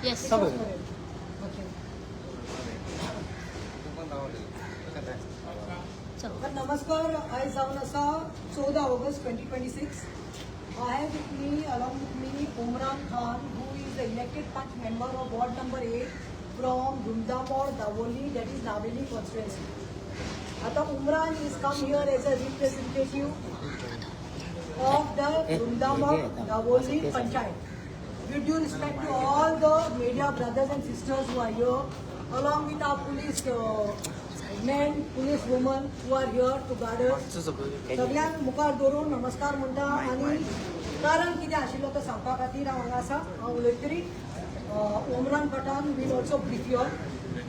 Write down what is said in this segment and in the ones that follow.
Yes. Okay. चलो. तर नमस्कार. आयज जावन आसा 14 August 2026. I have with me, along with me, Umran Khan, who is the elected panch member of ward number 8 from Rumdamol, Dabolim, that is Navelim constituency. आता Umran is come here as a representative of the Rumdamol Dabolim Panchayat. With due respect to all the media brothers and sisters who are here, along with our police men, police women who are here to guard us, सगळ्यांक मुखार दवरून नमस्कार म्हणटा आनी कारण कितें आशिल्लो तो सांगपा खातीर हांव हांगा आसा. हांव उलयतरी Omran Pathan will also brief you.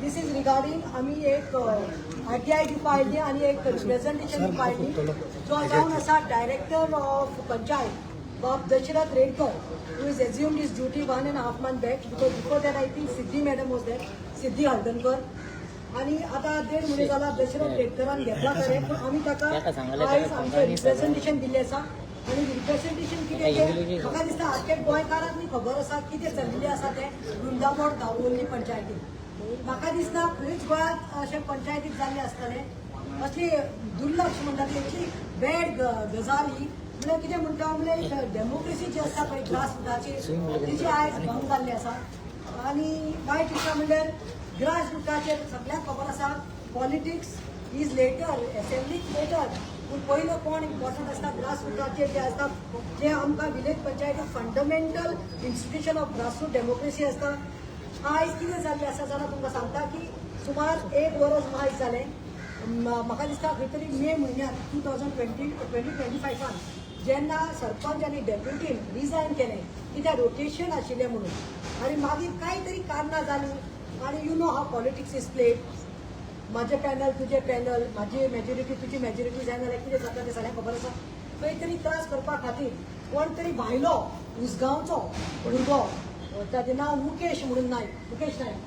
This is regarding आमी एक आरटीआय दिवपा आयिल्ली आनी एक रिप्रेझेंटेशन दिवपा आयिल्ली, जो जावन आसा डायरेक्टर ऑफ पंचायत बाब Dasharath Redkar, who is assumed his duty one and a half month back, because before that I think Siddhi madam was there, Siddhi Haldankar. आणि आता देड म्हयने जाला दशरथ रेडकरान घेतला खरें, पूण आमी ताका आयज आमचें रिप्रेझेंटेशन दिल्लें आसा. आनी रिप्रेझेंटेशन कितें तें म्हाका दिसता आख्खे गोंयकारांक खबर आसा कितें चलिल्लें आसा तें रुमडामोड दावोली पंचायतीन. म्हाका दिसता खंयच गोंयांत अशें पंचायतीक जाल्लें आसतलें असली दुर्लक्ष म्हणटा ती, इतली बॅड गजाल ही. म्हणल्यार कितें म्हणटा, म्हणल्यार एक डेमोक्रेसी जी आसता पळय ग्रास रुटाची, तिची आयज भंग जाल्ली आसा. आनी वायट विशय म्हणल्यार ग्रास रुटाचेर सगळ्यांक खबर आसा, पॉलिटिक्स is letter, असेंब्लीक लेटर, पूण पयलो कोण इम्पॉर्टंट आसता ग्रास रुटाचेर जे आसता, जे आमकां विलेज पंचायती fundamental institution of grassroot democracy आसता. आयज कितें जाल्लें आसा जाल्यार तुमकां सांगता की सुमार एक वरस मायज जालें, म्हाका दिसता खंय तरी मे म्हयन्यात 2025 फान जेन्ना सरपंच आनी डेप्युटीन रिजायन केलें, कित्याक रोटेशन आशिल्लें म्हणून. आनी मागीर कांय तरी कारणां जालीं आनी you know how politics is played. म्हाजें पॅनल, तुजें पॅनल, म्हाजी मेजॉरिटी, तुजी मेजॉरिटी जायना जाल्यार कितें जाता तें सगळ्यांक खबर आसा. खंय तरी त्रास करपा खातीर कोण तरी भायलो उसगांवचो भुरगो, ताजें नांव मुकेश म्हणून नायक, मुकेश नायक,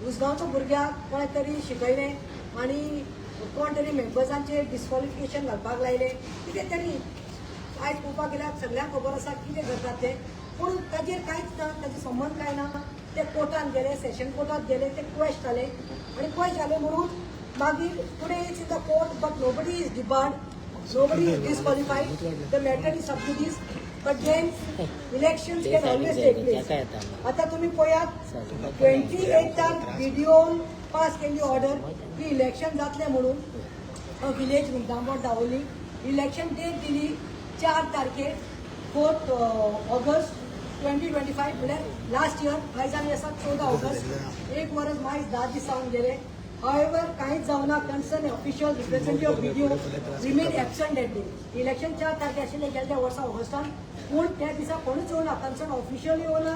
उसगांवचो भुरग्याक कोणें तरी शिकयलें आनी कोण तरी मेंबर्सांचेर डिस्कॉलिफिकेशन घालपाक लायलें कितें तरी. आयज पळोवपाक गेल्यार सगळ्यांक खबर आसा कितें करतात ते, पूण ताजेर कांयच ना, ताजे संबंद कांय ना. ते कोर्टान गेले, सेशन कोर्टात गेले, ते क्वेश जाले आनी क्वेश जाले म्हणून मागीर today it's in the court, but nobody is debarred, nobody is disqualified. The matter is sub judice, but then elections can always take place. आता तुम्ही पळयात, 28 ताक बीडीओन पास केल्ली ऑर्डर की इलेक्शन जातलें म्हणून विलेज रुमडामोड दावोली. इलेक्शन डेट दिली 4 तारखेर, 4 August 2025, म्हणल्यार लास्ट इयर. आयज आमी आसा 14 ऑगस्ट, एक वरस मायज 10 दीस जावन गेले. हावेवर कांयच जावना. Concern official, representative of BDO remain absent that day. Election 4 तारखे आशिल्लें गेल्या वर्सा ऑगस्टान, पूण त्या दिसा कोणूच येवना, कन्सर्न ऑफिशियल येवना,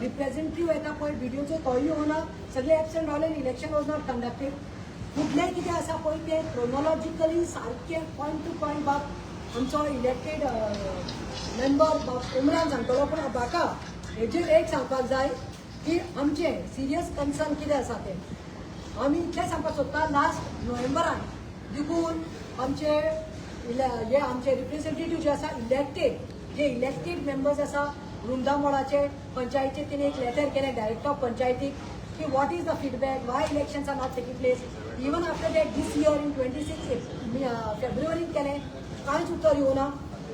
रिप्रेझेंटेटिव्ह येता पळय बीडीओचो तोय येवना, सगळे एबसंट रावले आनी election was not conducted. फुडलें कितें आसा पळय तें क्रोनॉलॉजिकली सारकें पॉयंट टू पॉयंट बाब आमचो इलेक्टेड मेंबर बाब उमरान सांगतलो. पूण म्हाका हेजेर एक सांगपाक जाय की आमचें सिरियस कन्सर्न कितें आसा तें आमी इतलें सांगपाक सोदता. लास्ट नोव्हेंबरान देखून आमचे हे आमचे रिप्रेझेंटेटिव्ह जे आसा इलेक्टेड, जे इलेक्टेड मेंबर्स आसा रुमडामोडाचे पंचायतीचे, तेणी एक लेटर केलें डायरेक्टर ऑफ पंचायतीक की what is the feedback, why elections are not taking place. Even after that, this year in 26 फेब्रुवारीन केलें, कांयच उतर येवना.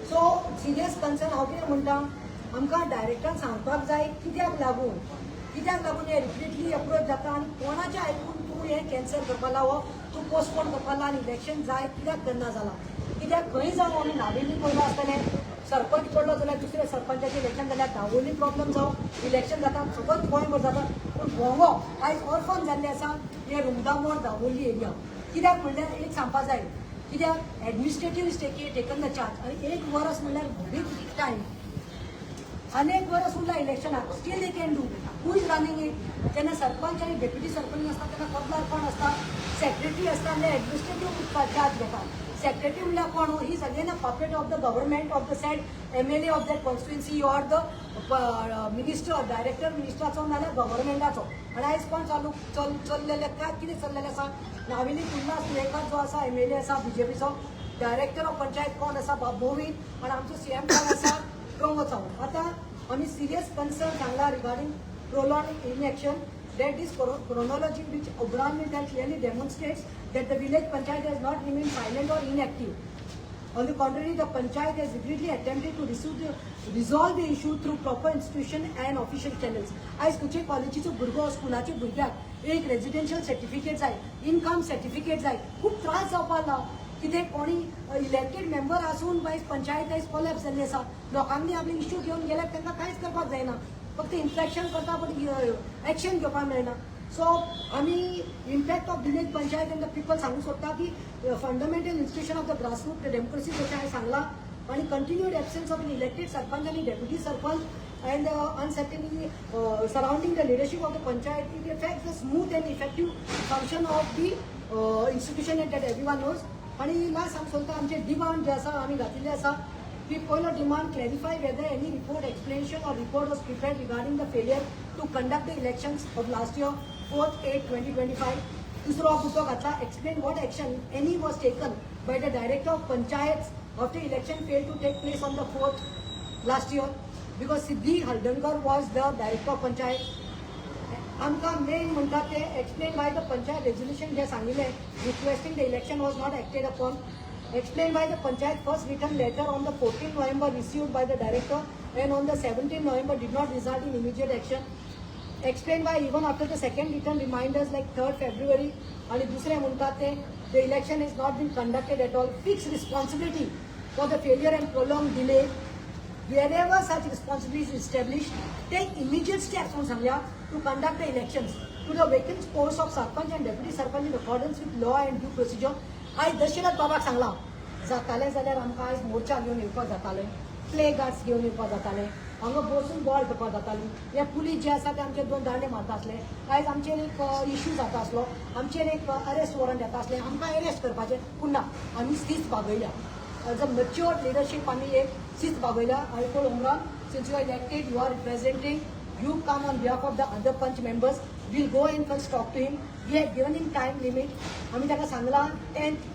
सो सिरियस कन्सर्न हांव कितें म्हणटा, आमकां डायरेक्टरान सांगपाक जाय कित्याक लागून हें रिपीटली अप्रोच जाता आनी कोणाचें आयकून तूं हें कॅन्सल करपा लावो, तूं पोस्टपोन करपा लाव आनी इलेक्शन जाय कित्याक करना जाला? कित्याक खंय जावं, आमी नावेली पयलो आसतलें, सरपंच पडलो जाल्यार दुसऱ्या सरपंचाचें इलेक्शन जाल्यार दावोली प्रॉब्लम जावं, इलेक्शन जाता, सगळोच गोंयभर जाता. पूण भोंगो आयज ऑर्फन जाल्ले आसा हे रुमडामोड दावोली एरिया. कित्याक म्हणल्यार एक सांगपा जाय, कित्याक administrative is taken the charge आनी एक वरस म्हणल्यार बीग टायम. आनी एक वरस उरला इलेक्शनाक, still they can do. Who is running it? जेन्ना सरपंच आनी डेप्युटी सरपंच आसता तेन्ना कबलार कोण आसता? सेक्रेटरी आसता आनी एडमिनिस्ट्रेटीव चार्ज घेता. सेक्रेटरी म्हणल्यार कोण? He is again a puppet of the government, of the said MLA of that constituency or the minister, director मिनिस्टराचो नाल्यार गव्हर्मेंटाचो. आनी आयज कोण चालू चल चल्लेले काय कितें चल्लेलें आसा? नावेली उल्हास तुयेंकार जो आसा, एमएलए आसा बीजेपीचो, डायरेक्टर ऑफ पंचायत कोण आसा? बाब मोविन. आनी आमचो सीएम कोण आसा? प्रमोद सावंत. आतां आमी सिरियस कन्सर्न सांगला regarding prolonged inaction. That this chronology which Obran will tell clearly demonstrates that the village panchayat has not remained silent or inactive. On the contrary, the panchayat has repeatedly attempted to resolve the issue through proper institution and official channels. आयज खंयच्याय कॉलेजीचो भुरगो, स्कुलाच्या भुरग्याक एक residential certificate जाय, income certificate जाय, खूब त्रास जावपाक लागला. कितें कोणी इलेक्टेड मेंबर आसून आयज पंचायत आयज कोलॅप्स जाल्ली आसा. लोकांनी आपले इश्यू घेवन गेल्यार तांकां कांयच करपाक जायना, फक्त इन्स्पेक्शन करता, पण एक्शन घेवपाक मेळना. सो आमी impact of village panchayat and the people सांगूंक सोदता की fundamental institution of the grassroot democracy, जशें हांवें सांगलां, आनी continued absence of an elected sarpanch आनी deputy sarpanch and uncertainty surrounding the leadership of the panchayat, it affects the smooth and effective function of the institution and that everyone knows. आणि last हांव सोदता, आमचे demand जे आसा, आमी घातिल्ले आसा की पयलो demand, clarify whether any report, explanation or report was prepared regarding the failure to conduct the elections of last year, 4/8/2025. दुसरो मुद्दो घातला, explain what action any was taken by the director of panchayat after election fail to take place on the 4th last year, because Siddhi Haldankar was the director of panchayat. आमकां main म्हणटा ते, explain why the panchayat resolution जे सांगिल्लें requesting the election was not acted upon. Explain why the panchayat first written letter on the 14 November received by the director and on the 17 November did not result in immediate action. Explain why even after the second written reminders like 3rd February आणि दुसरे म्हणटात ते, the election is not been conducted at all. Fix responsibility for the failure and prolonged delay. Wherever such responsibility is established, take immediate steps म्हणून सांगल्या to conduct the elections to the vacant post of sarpanch and deputy sarpanch in accordance with law and due procedure. आयज दशरथ बाबाक सांगलां, जातालें जाल्यार आमकां आयज मोर्चा घेवन येवपाक जातालें, प्ले कार्ड्स घेवन येवपाक जातालें, हांगा बसून बॉल करपाक जाताली. हे पुलीस जे आसा ते आमचे दोन दांडे मारता आसले. आयज आमचेर एक इश्यू जाता आसलो, आमचेर एक अरेस्ट वॉरंट येता आसलें, आमकां अरेस्ट करपाचें. पूण ना, आमी शिस्त बागयल्या. एज अ मच्युअर्ड लिडरशीप आमी एक शिस्त बागयल्या. I call Umran, since you are elected, you are representing, you come on behalf of the other panch members. We'll go and first talk to him. We have given him time limit. आमी ताका सांगलां, 10th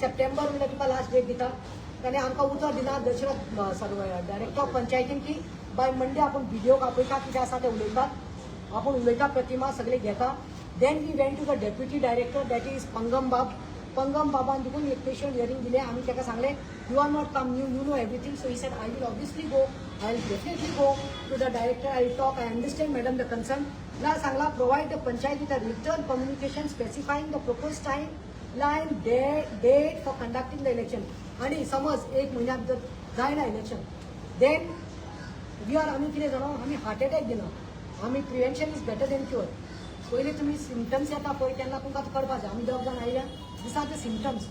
September म्हणल्यार तुका last date दिता. ताणें आमकां उतर दिलां, दशरथ डायरेक्टर ऑफ पंचायतीन, की बाय मंडे आपूण बीडीओक आपयता, कितें आसा तें उलयतात, आपूण उलयता, प्रतिमा सगळे घेता. Then we went to the deputy director, that is Pangam बाब. पंगम बाबान देखून एक पेशंट हियरींग दिलें. आमी ताका सांगलें, you are not come new, you know everything. So he said, I will obviously go, I will definitely go to the director, I will talk. I understand, madam, the concern. ला सांगला, provide the panchayat with a written communication specifying the proposed time line, date for conducting the election. आणि समज एक म्हयन्या भितर जायना election, then we are, आमी कितें जाणा, आमी हार्ट अटॅक दिना आमी. Prevention is better than cure. पयलीं तुमी सिमटम्स येता पळय तेन्ना तुमकां करपाक जाय. आमी दोग जाण आयल्या, these are the symptoms.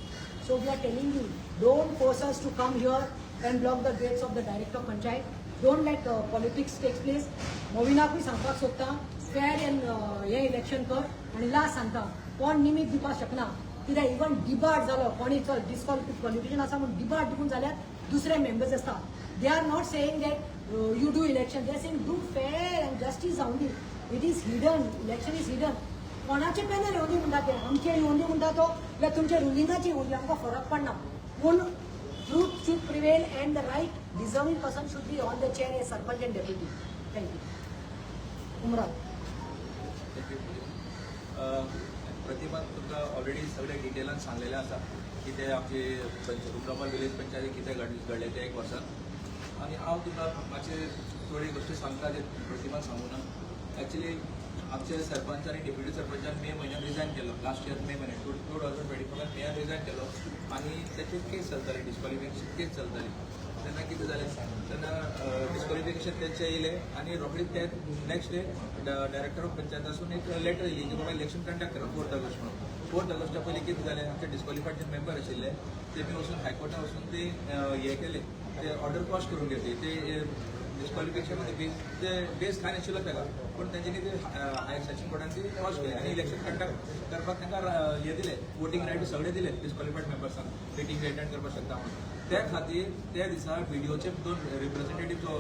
So we are telling you, don't force us to come here and block the gates of the director of panchayat. Don't let politics takes place. मोविनाकूय सांगपाक सोदता, फेर एंड हें इलेक्शन कर. आनी last सांगता, कोण निमीत दिवपाक शकना. कित्याक इवन डिबार्ड जालो कोणी, चल डिस्क्वॉलिफिकेशन आसा म्हूण डिबार्ड दिवन जाल्यार दुसरे मेंबर्स आसता. They are not saying that you do election, they are saying do fair and justice जावं दी. It is hidden, election is hidden. कोणाचे पॅनल येवंदी म्हणटा ते, आमचे येवंदी म्हणटा तो, जाल्यार तुमच्या रुलिंगाचे येवंदी, आमकां फरक पडना, पूण truth should prevail and the right deserving person should be on the chair as sarpanch and deputy. Thank you. Umran. Thank you. प्रतिमा तुमकां ऑलरेडी सगळे डिटेलान सांगलेलें आसा कितें आमची पंच रुमडापोल विलेज पंचायती कितें घडलें तें एक वर्सान. आनी हांव तुमकां मातशें थोडी गोश्टी सांगता जे प्रतिमान सांगूं ना. एक्चुली आमचे सरपंच आनी डेप्युटी सरपंचान मे म्हयन्यान रिजायन केलो, लास्ट इयर मे म्हयन्यान, 2024 मेयान रिजायन केलो आनी तेची केस चलताली, डिस्क्वॉलिफिकेशन केस चलताली. तेन्ना कितें जालें, तेन्ना डिस्क्वॉलिफिकेशन तेंचें येयलें आनी रोखडीच ते नेक्स्ट डे डायरेक्टर ऑफ पंचायतासून एक लेटर येयली की बाबा इलेक्शन कंडक्ट करा 4th August म्हणून. 4th ऑगस्टा पयलीं कितें जालें, आमचे डिस्क्वॉलिफायड जे मेंबर आशिल्ले तेमी वचून हायकोर्टान वचून ते हे केले, ते ऑर्डर क्वॉश करून घेतली. ते डिस्क्वॉलिफिकेशन बेस ते बेस कांय नाशिल्लो ताका, पूण तेंच्यांनी ते हायर सेशन कोर्टान ती क्वॉश केली आनी इलेक्शन कंडक्ट करपाक तांकां हे दिले, वोटींग रायट सगळे दिले डिस्क्वॉलिफायड मेंबर्सांक, मिटींग अटेंड करपाक शकता म्हणून. त्या खातीर त्या दिसा बीडीओचे दोन रिप्रेझेंटेटीव, जो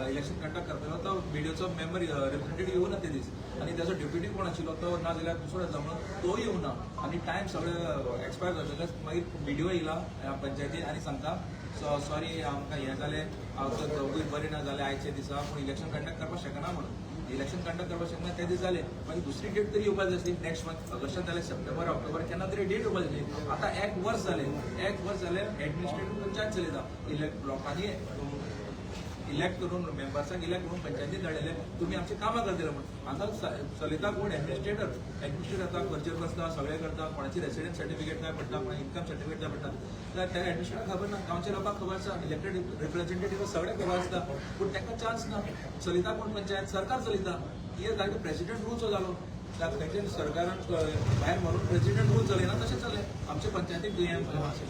इलेक्शन कंडक्ट करतालो तो बीडीओचो मेंबर रिप्रेझेंटेटीव येवना ते दीस आनी ताचो डेप्युटी कोण आशिल्लो तो ना जाल्यार दुसरो येतलो म्हणून तोय येवना आनी टायम सगळे एक्सपायर जातकच मागीर बीडीओ येयला पंचायतीन आनी सांगता, सॉरी, आमकां हें जालें, हांव दोगूय बरें ना जालें आयच्या दिसा, पूण इलेक्शन कंडक्ट करपाक शकना म्हणून. इलेक्शन कंडक्ट करपाक शकना ते दीस जाले. मागीर दुसरी डेट तरी येवपाक जाय आसली. नेक्स्ट मंथ ऑगस्टान जाले, सप्टेंबर, ऑक्टोबर, केन्ना तरी डेट येवपाक जाय आसली. आतां एक वर्स जालें, एक वर्स जालें, एडमिनिस्ट्रेटिव्ह पंचायत चलयता. इलेक्ट लोकांनी इलेक्ट करून, मेंबर्सांक इलेक्ट करून पंचायतीन धाडलेले, तुमी आमची कामां करतले म्हूण. हांगा चलयता कोण? एडमिनिस्ट्रेटर. एडमिनिस्ट्रेटर आतां खर्चेर बसता, सगळें करता. कोणाची रेसिडेंट सर्टिफिकेट जाय पडटा, कोणाक इन्कम सर्टिफिकेट जाय पडटा, जाल्यार त्या एडमिनिस्ट्रेटराक खबर ना. गांवच्या लोकांक खबर आसा, इलेक्टेड रिप्रेझेंटेटिव्ह सगळें खबर आसता, पूण तांकां चान्स ना. चलयता कोण पंचायत? सरकार चलयता. कितें जालें, प्रेसिडेंट रूल जालो. खंयच्या सरकारान भायर मारून प्रेसिडेंट रूल चलयना तशें चललें आमचे पंचायतीक.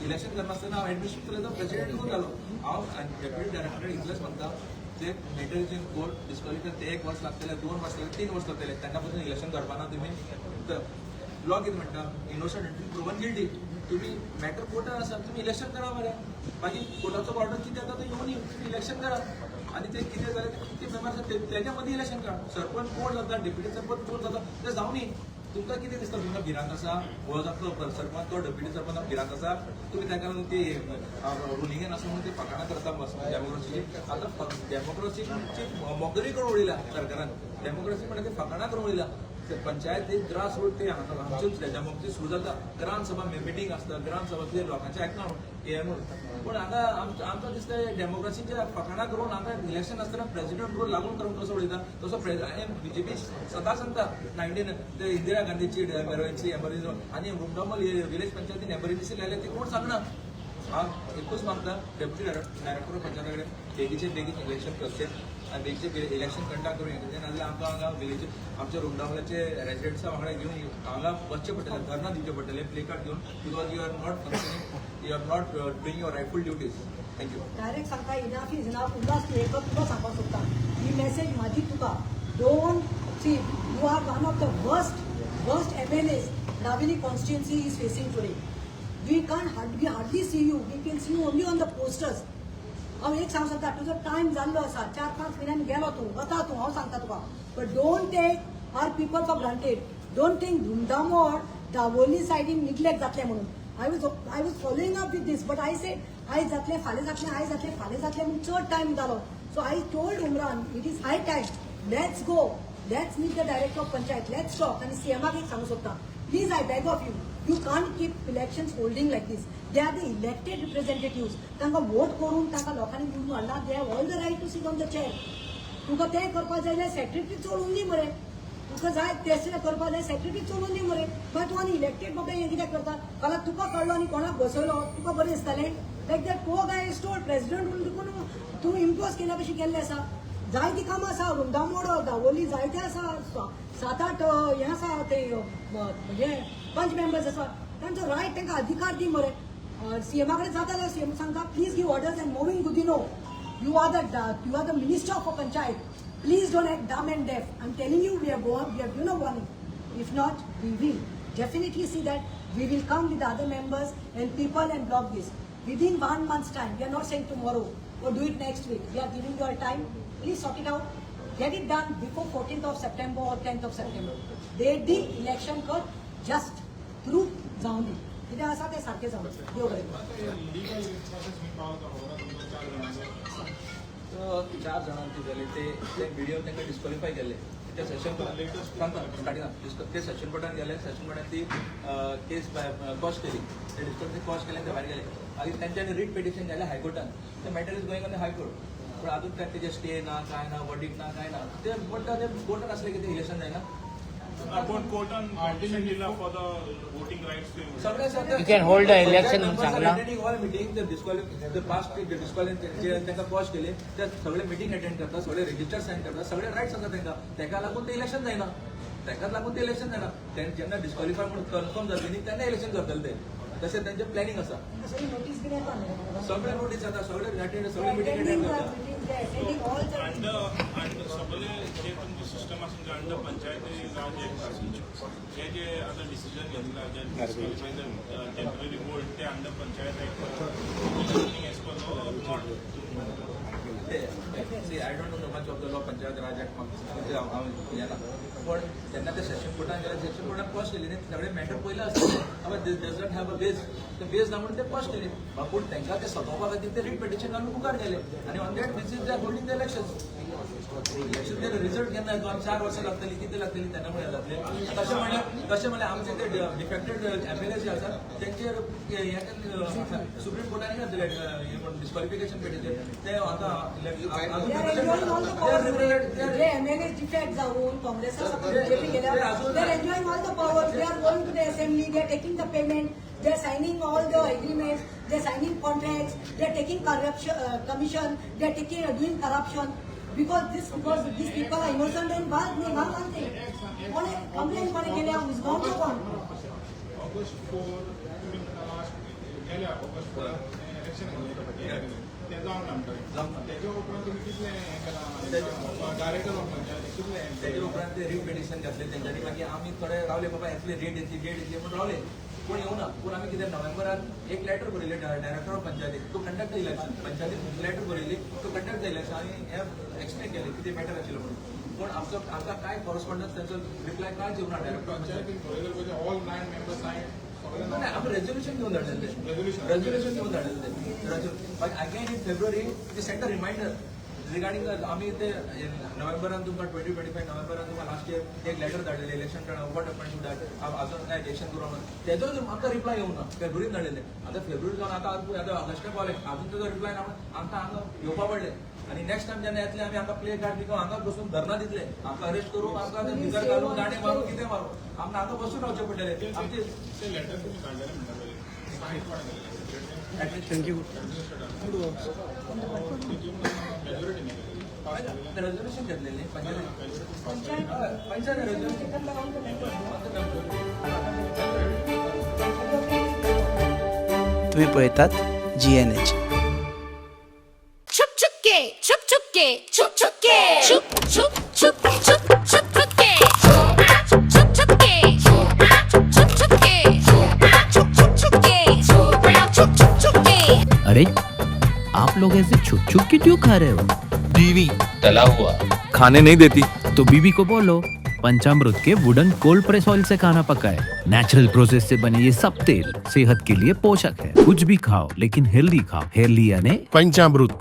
इलेक्शन करनासतना हांव एडमिनिस्ट्रेशन चलयता, प्रेसिडेंट रूल जालो. हांव डेप्युटी डायरेक्टर इतलेंच म्हणटा, ते matter is in court, disqualify ते एक वर्स लागतले, 2 वर्स लागतले, 3 वर्स लागतले. तेन्ना पसून इलेक्शन करपाना तुमी. लॉ कितें म्हणटा? Innocent until proven guilty. तुमी मॅटर कोर्टान आसा, तुमी इलेक्शन करा मरे. मागीर कोर्टाचो ऑर्डर कितें येता तो येवन तुमी इलेक्शन करा. आनी ते कितें जालें, ते कितले मेंबर आसा तेच्या मदीं इलेक्शन करा. सरपंच कोण जाता, डेप्युटी सरपंच कोण जाता ते जावनी. तुमकां कितें दिसता? तुमकां भिरांत आसा? हो जातलो सरपंच, तो डेप्युटी सरपंच, भिरांत आसा तुमी ताका लागून ती रुलिंगेन आसा म्हणून ते फकाणां करता बस डेमोक्रेसीची. आतां डेमोक्रेसीची मोकरी करून उडयल्या सरकारान. डेमोक्रेसी म्हणल्यार ते फकाणां करून उडयल्या. ते पंचायत ग्रास रूट ते हांगासून डेमोक्रेसी सुरू जाता. ग्राम सभा मिटींग आसता, ग्राम सभा तुजे लोकांचें आयकना हें म्हणून. पूण हांगा आमकां दिसता डेमोक्रेसीच्या फकाणां करून हांगा इलेक्शन आसतना प्रेसिडेंट रूल लागून करून कसो उडयता तसो. बीजेपी सदां सांगता, 19 ते इंदिरा गांधीची एमरजन्सी, एमरजन्सी, आनी रुमडामल विलेज पंचायतीन एमरजन्सी लायल्या ती कोण सांगना. हांव एकूच मागता डेप्युटी डायरेक्टर पंचायता कडेन, बेगीचे बेगीन इलेक्शन करचें आनी बेगीचे बेगीन इलेक्शन कंडक्ट करून हें करचें. नाजाल्यार आमकां हांगा विलेज आमच्या रुमडामलाचे रेजिडेंट्सा वांगडा घेवन हांगा बसचें पडटलें, धरणां दिवचें पडटलें प्ले कार्ड घेवन, because you are not functioning, you are not doing your rightful duties. Thank you. Direct सांगता, इनाफ is enough. Ulhas, तूं एकच तुका सांगपाक सोदता, ही मेसेज म्हाजी तुका. Don't see, you are one of the worst MLAs Navelim constituency is facing today. We can we hardly see you, we can see you only on the posters. हांव एक सांग शकता, तुजो टायम जाल्लो आसा. 4-5 म्हयन्यांनी गेलो तूं, वता तूं. हांव सांगता तुका, but don't take our people for granted. Don't think Rumdamol Dabolim सायडीन निग्लेक्ट जातलें म्हणून. I was following up with this, but I say आयज जातलें, फाल्यां जातलें, आयज जातलें, फाल्यां जातलें म्हणून चड टायम जालो. So I told Umran, it is high time, let's go, let's meet the director of panchayat, let's talk. आनी सीएमाक एक सांगू सोदता, please, I beg of you, you can't keep elections holding like this. They are the elected representative. तांकां vote करून तांकां लोकांनी निवडून हाडला. They have all the right to sit on the chair. तुका तें करपाक जाय जाल्यार सेक्रेटरी चलोवन दी मरे. तुका जाय तें करपाक जाय, सेक्रेटरी चलोवन दी मरे. मागीर तूं आनी इलेक्टेड बाबा हें कित्याक करता? फाल्यां तुका कळ्ळो आनी कोणाक बसयलो, तुका बरें दिसतालें? Like that poor guy is told, president म्हणून तुका तूं इम्पोज केल्या कशी केल्लें आसा. जायतीं कामां आसा रुमडामोड, दावोली जायते आसा. सात आठ हें आसा ते हे पंच मेंबर्स आसा. तांचो रायट, तांकां अधिकार दी मरे. सीएमा कडेन जाता जाल्यार सीएम सांगता, please give orders. And Mauvin Godinho, you are the minister of a panchayat. Please don't act dumb and deaf. I'm telling you, we have gone, we have given a warning. If not, we will definitely see that we will come with other members and people and block this. Within one month's time, we are not saying tomorrow or do it next week. We are giving you a time. Please sort it out. Get it done before 14th of September or 10th of September. Date the election कर, just through जावन दी. कितें आसा तें सारकें जावन दी. देव बरें करूं. लिगल प्रोसेस मी पावला खबर आहा तुमकां चार जाणांचो? तर चार जाणांची जाले ते ते व्हिडिओ तांकां डिस्क्वॉलिफाय केल्ले त्या सेशन सांगता स्टार्टिंगाक. ते सेशन कोर्टान गेले. सेशन कोर्टान ती केस क्वॉश केली. ते डिस्क्वॉलिफाय क्वॉश केले, ते भायर गेले. मागीर तेंच्यांनी रीट पिटिशन गेलें हायकोर्टान. ते matter is going on the high court. पूण अजून काय तेजे स्टे ना, काय ना, वर्डिक्ट ना, काय ना. ते म्हणटा ते कोर्टान आसले की ते इलेक्शन जायना. कोण कोर्टान परमिशन दिला फॉर the voting rights? सगळे. You can hold the election म्हणून सांगला. ऑल मिटींग ते डिस्क्वॉलिफाय, ते पास्ट डिस्क्वॉलिफाय जे तांकां क्वॉश केले, ते सगळे मिटींग अटेंड करता, सगळे रजिस्टर सायन करता, सगळे रायट्स आसा तांकां. ताका लागून ते इलेक्शन जायना, ताकाच लागून ते इलेक्शन जायना. जेन्ना डिस्क्वॉलिफाय म्हणून कन्फर्म जातले न्ही, तेन्ना इलेक्शन करतले ते. तशें तेंचें प्लॅनिंग आसा. सगळी नोटीस बीन येता न्ही? सगळे नोटीस येता, सगळे अटेंड, सगळे मिटींग अटेंड करता. Attending all the under under सगळे जे तुमचे सिस्टम आसा तुमचे अंडर पंचायती राज एक्ट आसा, हे जे आतां डिसिजन घेतला जे डिस्क्वॉलिफाय टेम्पररी होल्ड, ते under panchayat act as per law not? See, I don't know much of the law, Panchayat Raj Act हांव हें ना. पण जेन्ना ते सेशन कोर्टान गेले, सेशन कोर्टान क्वॉश केली न्ही. सगळे मॅटर पयले आसतले, this doesn't have a base. ते बेस ना म्हणून ते क्वॉश केले. पूण तांकां ते सतोवपा खातीर ते रीट पिटिशन घालून मुखार गेले आनी on that basis they are holding the elections. Election ते रिजल्ट केन्ना येतो? आनी 4 वर्सां लागतली, कितें लागतली तेन्ना म्हळ्यार जातले. तशें म्हणल्यार आमचे ते डिफेक्टेड एमएलए जे आसात तेंचेर हें सुप्रीम कोर्टान घातलें डिस्क्वॉलिफिकेशन भेटयलें ते आतां. They are enjoying all the powers. J MLA defect जाऊन काँग्रेसा बीजेपी गेल्या, they are enjoying all the powers. They are going to the assembly, they are taking the payment, they are signing all the agreements, they are signing contracts, they are taking corruption commission, they are taking doing corruption because these people are innocent and वाद न्ही घाल घालते कोणे complain कोणे केल्या, उसगांवचो कोण. August 4 तुमी last गेल्या ऑगस्ट 4 इलेक्शन घेतलें तें जावन ना म्हणटा. तेच्या उपरांत तुमी कितलें हें केलां, डायरेक्टर ऑफ पंचायत कितलें हें? तेजे उपरांत ते रीट पिटिशन घातले तेंच्यांनी. मागीर आमी थोडे रावले, बाबा येतले, डेट येतली, डेट येतली म्हूण रावले, पूण येवना. पूण आमी कितें नोव्हेंबरान एक लेटर बरयलें डायरेक्टर ऑफ पंचायतीक टू कंडक्ट the election. पंचायतीक letter बरयली टू कंडक्ट the election आनी हें एक्सप्लेन केलें कितें मॅटर आशिल्लो म्हणून. पूण आमचो आमकां कांय कॉरस्पॉन्डन्स, तेंचो रिप्लाय कांयच येवना डायरेक्टर पंचायत. पंचायतीन बरयलें पळय, ऑल नायन मेंबर्स सायन सगळे. नाही, आमी रेझोल्युशन घेऊन धाडलेले. Resolution. Resolution घेऊन धाडलेले. अगेन इन फेब्रुवारी ते सेंट अ रिमायंडर रिगार्डिंग आमी ते नोव्हेंबरान तुमकां 2025 नोव्हेंबरान तुमकां लास्ट इयर एक letter धाडलेले election, what happen to that, अजून काय इलेक्शन करूंक ना. तेजो आमकां रिप्लाय येवना. फेब्रुवारीन धाडलेले, आतां फेब्रुवारी जावन आतां आतां ऑगस्टा पावले, अजून तेजो रिप्लाय ना म्हणून आमकां हांगा येवपा पडलें. आनी नेक्स्ट टायम जेन्ना येतले आमी हांगा प्ले कार्ड घेवन हांगा बसून धरना दितले. आमकां अरेस्ट करून आमकां भितर घालून दांडे मारून कितें मारून आमकां हांगा बसून रावचें पडटलें आमचे. ते लेटर तुमी धाडलेलें म्हणटा पळय, सायन कोणें केलेलें? Thank you. Majority नाही. रेझोल्युशन घेतलेले panchayat. Panchayat panchayat resolution. Taken by all the members. तुम्ही पळयतात जीएनएच. छुप छुप के, छुप छुप के, छुप छुप के, छुप छुप छुप छुप छुप छुप के, छुप छुप छुप के, छुप छुप के, छुप छुप छुप के, छुप छुप छुप के. अरे, आप लोग ऐसे छुप छुप के क्यों खा रहे हो? बीवी तला हुआ खाने नहीं देती. तो बीबी को बोलो पंचामृत के वुडन कोल्ड प्रेस ऑयल से खाना पकाए. नेचुरल प्रोसेस से बने ये सब तेल सेहत के लिए पोषक है. कुछ भी खाओ, लेकिन हेल्दी खाओ. हेल्दी यानी पंचामृत.